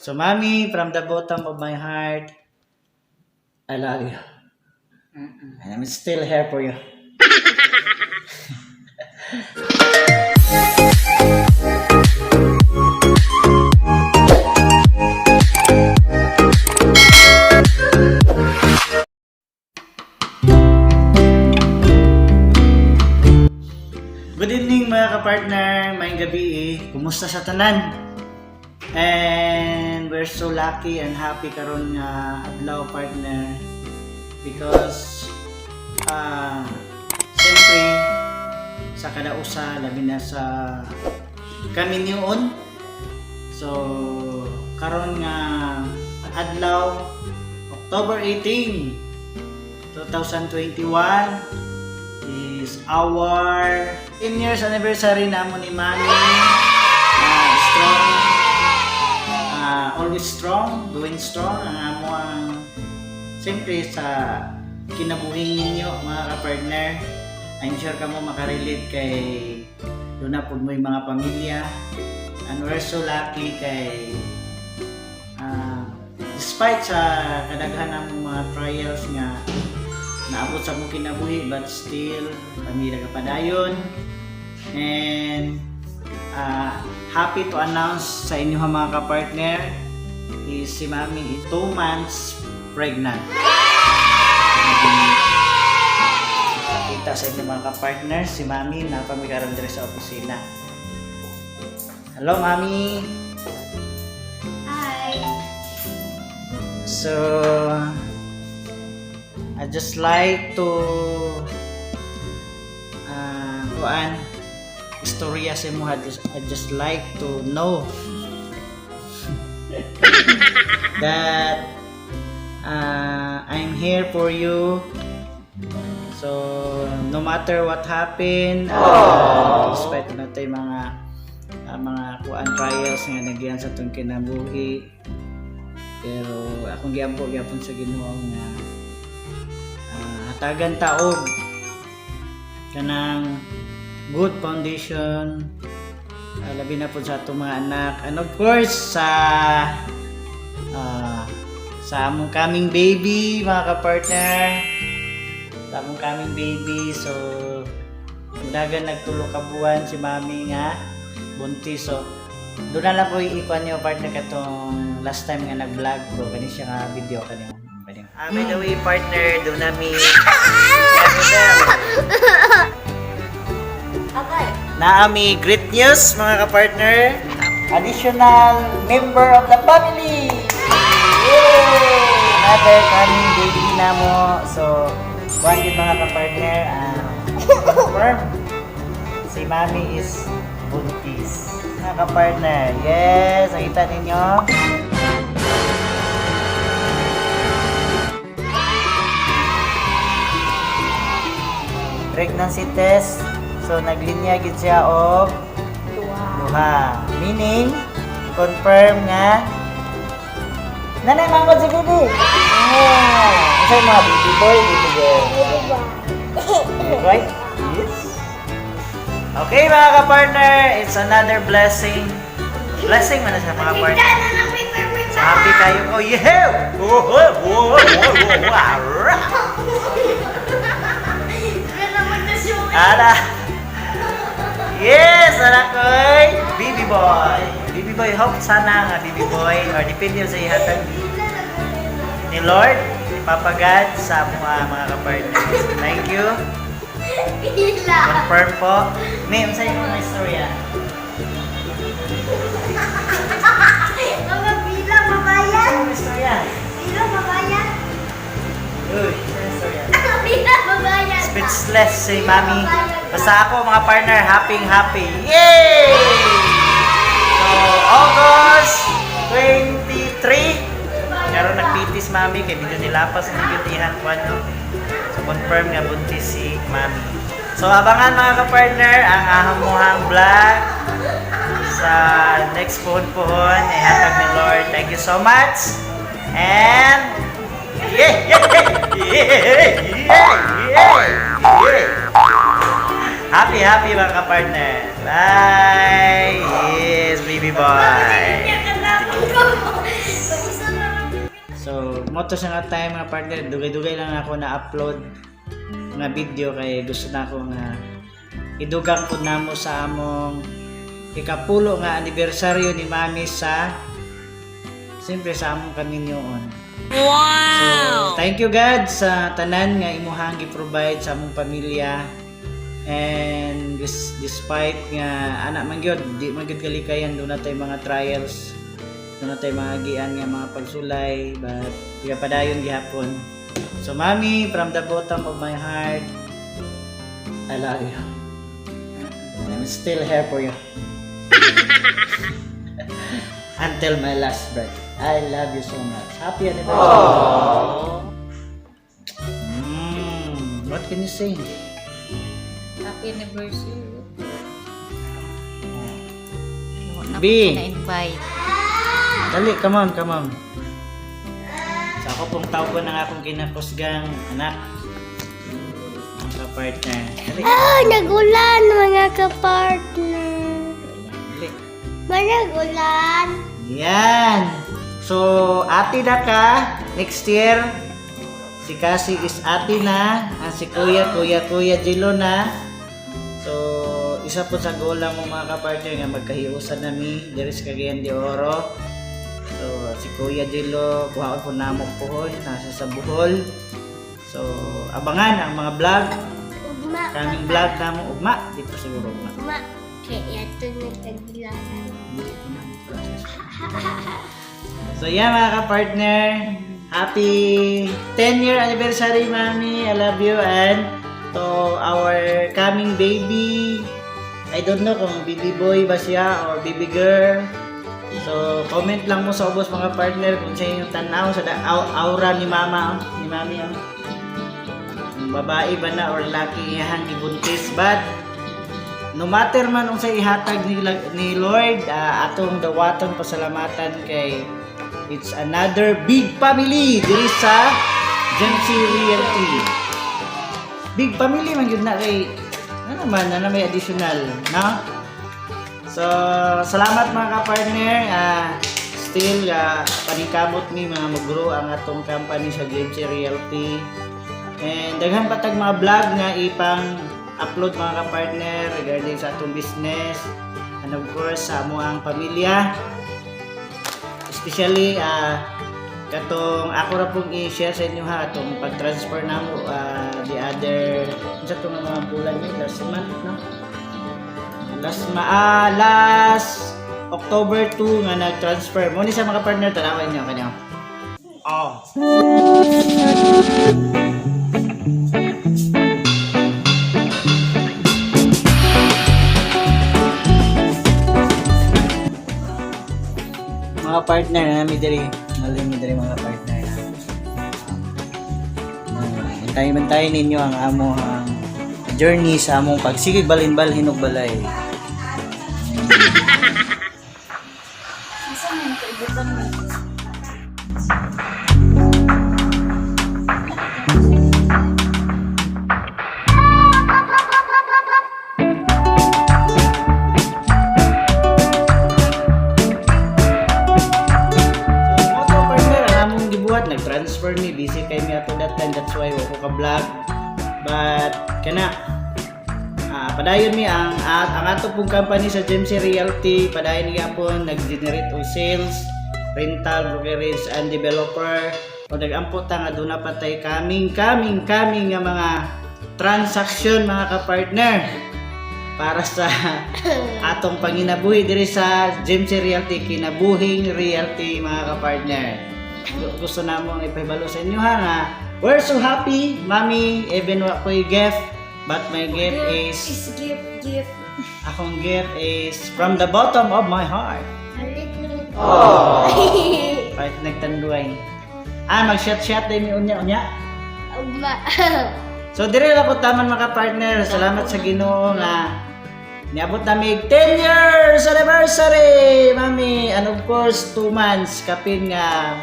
So, Mami, from the bottom of my heart, I love you. And I'm still here for you. Good evening, mga kapartner, maayong gabi eh. Kumusta sa tanan? And we're so lucky and happy karon nga adlaw, partner, because siyempre sa kada usa, labi na sa kaminyoon. So karon nga adlaw, October 18, 2021 is our 10 years anniversary namo ni Mami. Strong, always strong, going strong ang amo ang siyempre sa kinabuhing ninyo, mga ka-partner. I'm sure kamo makarelate kay duna pud mo'y mga pamilya and we're so lucky kay despite sa kadaghan ng mga trials nga naabot sa among kinabuhi, but still kami nagapadayon and happy to announce sa inyo, mga ka-partner, is si Mami is 2 months pregnant. Kita sa inyo, mga ka-partner, si Mami naa pa mi karon diri sa opisina. Hello, Mami! Hi. So, I just like to kuan istorya sa imo. I just like to know that I'm here for you. So, no matter what happened, despite na tayo mga kuan trials nga nagyan sa atong kinabuhi, pero akong giampo gyapon sa Ginoo nga hatagan ta og kanang good foundation, labi na po sa atong mga anak and of course sa among coming baby, mga ka-partner, sa among coming baby. So mudagan nagtulo ka buwan si Mami nga buntis. So doon na lang po i-ikuan niyo, partner, katong last time nga nag-vlog ko kani siya nga video kani. By the way, partner, doon nami Okay. Naa mi great news, mga ka-partner. Additional member of the family. Yay! Another coming baby namo. So, one din, mga ka-partner, confirm. Si Mami is buntis. Mga ka-partner, yes, nakita ninyo. Pregnancy test. So, naglinya gid siya og Duha. Duha. Meaning, confirm nga nanay manggod si baby. Yeah. Unsay mga baby boy, baby girl? Baby boy? Yes. Okay, mga ka-partner, it's another blessing. Blessing man na sa mga partner. So, happy kayo ko. Yeah! Oh. Ara! Yes! Anak ko'y baby boy. Baby boy, hope sana nga baby boy or depende sa ihatag ni Lord, ni Papa God sa mga ka-partners. Thank you. Pila. Confirm po. May, unsa yung mga istorya? Mga pila, babayan. Unsa yung istorya? Pila, babayan. Uy, unsa yung istorya? Pila, babayan. Speechless si Mami. Basta ako, mga partner, happy happy. Yay! So, August 23. Karon nagpitis Mami kay medyo nilapas ang gutihan ko ano. So confirm nga buntis si Mami. So abangan, mga ka-partner, ang ahamuhang vlog sa next puhon-puhon ihatag ni Lord. Thank you so much. And yeah. Happy, happy, mga ka-partner. Bye! Yes, baby boy. Ko. Mao to siya nga time, mga partner, dugay-dugay lang ako na-upload nga video kay gusto na ako nga idugang pud namo sa among ikapulo nga anibersaryo ni Mami sa siyempre sa among kaminyoon. Wow! So, thank you, God, sa tanan nga imuhang gi-provide sa among pamilya. And this, despite nga ana man gyud, di man gyud kalikayan, duna tay mga trials, duna tay mga gian nga mga pagsulay, but padayon gihapon. So Mami, from the bottom of my heart, I love you. And I'm still here for you. Until my last breath. I love you so much. Happy anniversary. What can you say? Happy anniversary. Wala B. ko na-invite. Dali, come on, come on. So ako pong tawag ng akong kinakusgang anak. Ang ka-partner. Dali. Ah, nagulan, mga kapartner. Dali. Managulan. Yan. So, ate na ka next year. Si Cassie is ate na. Ang si Kuya, Kuya, Kuya Jilo na. So, isa po sa goal mo, mga kapartner, nga magkahiusan nami diri sa Cagayan de Oro. So, si Kuya Jilo, kuhaon po namo puhon, nasa sa Bohol. So, abangan ang mga vlog, Ugma. kaming vlog namo ugma, di pa siguro ugma. Ugma. Kaya ito nagkagilanan. So yeah, mga ka-partner, happy 10 year anniversary, Mami. I love you, and to our coming baby. I don't know kung baby boy ba siya or baby girl. So comment lang mo sa ubos, mga partner, kung sa inyong tanaw sa aura ni mama, oh, ni mami, oh. Kung babae ba na or laki iyahang gibuntis, but no matter man unsay ihatag ni Lord, atong dawaton pasalamatan kay it's another big family diri sa Gemc Realty. Big family man gyud na kay ano naman na may additional, no? So, salamat, mga ka-partner. Still, paningkamot mi mga mag-grow ang atong company sa Gemc Realty. And daghan pa tag mga vlog nga ipang upload, mga ka-partner, regarding sa atong business and of course sa amoang pamilya. Especially katong ako ra pong i-share sa inyo ha, atong pag-transfer namo the other unsa to nga mga bulan ni last month, no? Last October 2 nga nag-transfer. Mo ni sa mga partner, tanawan niyo kanya. Oh. Mga partner na nami diri, nalin mi diri, mga partner. Bantay-bantay ninyo ang amo ang journey sa among pagsigig balin-balhin og balay. Asa man ito ibutang mo? So, mao to, partner, ang among gibuhat, nag-transfer mi, busy kay mi ato that time, that's why wa ko ka-vlog. But kana padayon mi ang ato pong company sa Gemc Realty, padayon gyapon nag-generate og sales, rental, brokerage and developer. O nag-ampo ta nga duna pa tay coming coming coming nga mga transaction, mga ka-partner, para sa atong panginabuhi diri sa Gemc Realty, kinabuhing realty, mga ka-partner. Gusto namo ang ipahibalo sa inyo ha nga we're so happy, Mami, even wa ko'y gift, but my gift is Is gift, gift. Akong gift is from the bottom of my heart. Halit na. Kahit nagtanduay. Mag-shot-shot din mi unya-unya. Ugma. So dire lang ko taman, mga partner. Salamat sa Ginoo nga niabot nami 10 years anniversary, Mami. And of course, 2 months kapin nga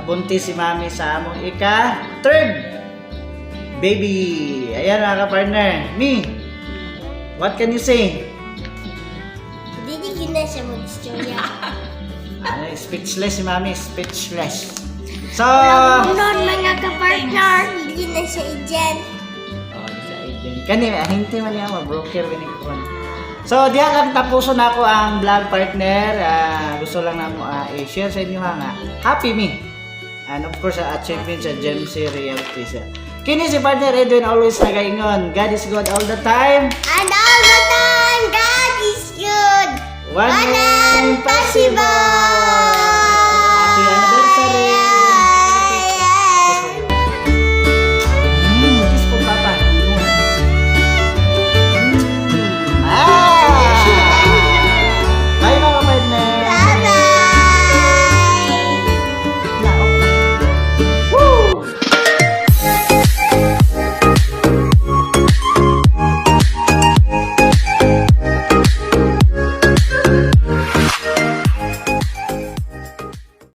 buntis si Mami sa among ika third baby. Ayan, mga ka-partner. Mi, what can you say? Dili gina siya mag-istorya. Ay, speechless si Mami, speechless. So, Noon, mga kapartner, hindi na siya agent. Oh, sa agent. Kani ahente man niya, ma-broker gani ko. So, diha lang tapuson nako ang vlog, partner. Ah, gusto lang namo i-share sa inyo ha nga happy me. And of course, sa achievement sa GMC Realty sa. Kini si partner Edwin, always nagaingon, God is good all the time. And all the time, God is good. One One and possible.